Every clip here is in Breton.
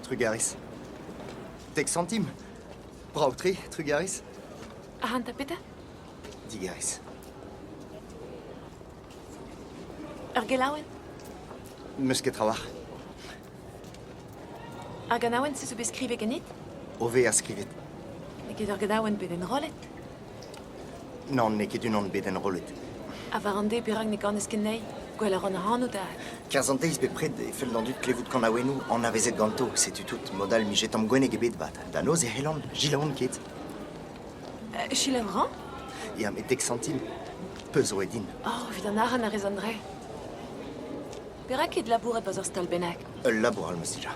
Trugarez. Dek santim. Brav-tre, trugarez. Ac'hanta petra? Digarez. Ur gelaouenn? N'eus ket trawalc'h. Ar ganaouenn-se zo bet skrivet ganit? O vezañ skrivet. N'eo ket ur ganaouenn bet enrollet? Nann, n'eo ket unan bet enrollet. Ha war an deiz perak ne ganez ket anezhi? Gwell a ran ac'hanout ha... Kerzh an deiz bepred e fell d'an dud klevout kanaouennoù anavezet ganto. Setu tout. Mod all 'mije tamm gwenneg ebet 'vat. Da noz e c'hellan, selaouan ket. Selaou 'ran? Ya, met dek santim. Peus roet din. Oh, evit an arc'hant a rez an dre. Perak ket labourat 'barzh ur stal bennak? Ul labour all 'm eus dija.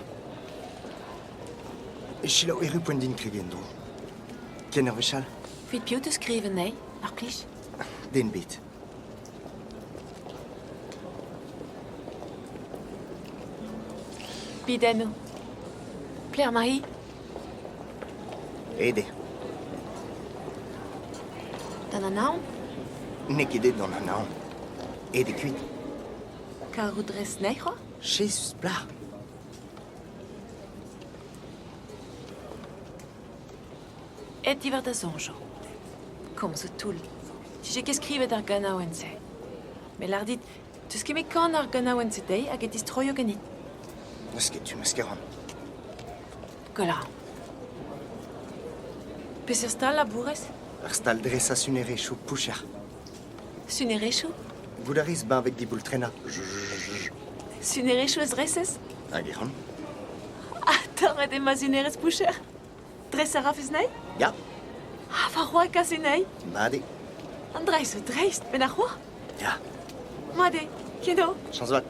Selaou erru poent din kregiñ en-dro. Ken ur wech all. Evit piv 'teus skrivet anezhi, mar plij? Den ebet. Bidennoù. Pelec'h emañ-hi? Aet eo. D'an anaon? N'eo ket aet d'an anaon. Aet eo kuit. Karout 'rez anezhi c'hoazh? Jezuz, plac'h! Aet diwar da soñjoù. Komz o toull. 'Tije ket skrivet ar ganaouenn-se. Me 'lâr dit, 'teus ket met kanañ ar ganaouenn-se dezhi hag e tistroio ganit. N'eus ket tu, 'meus ket c'hoant. Gwell a ran. Peseurt stal labourez? Ur stal dresañ sunerezhioù poucher. Sunerezhioù? Goût a rez benveg diboultrennañ. Sunerezhioù a zresez? Hag e ran. Ha torret eo ma sunerezh poucher? Dres a rafes anezhi? Ya. Ha war kas anezhi? Mat eo. An dra zo dreist, met ar c'hoar? Ya. Mat eo, keno. Chañs vat.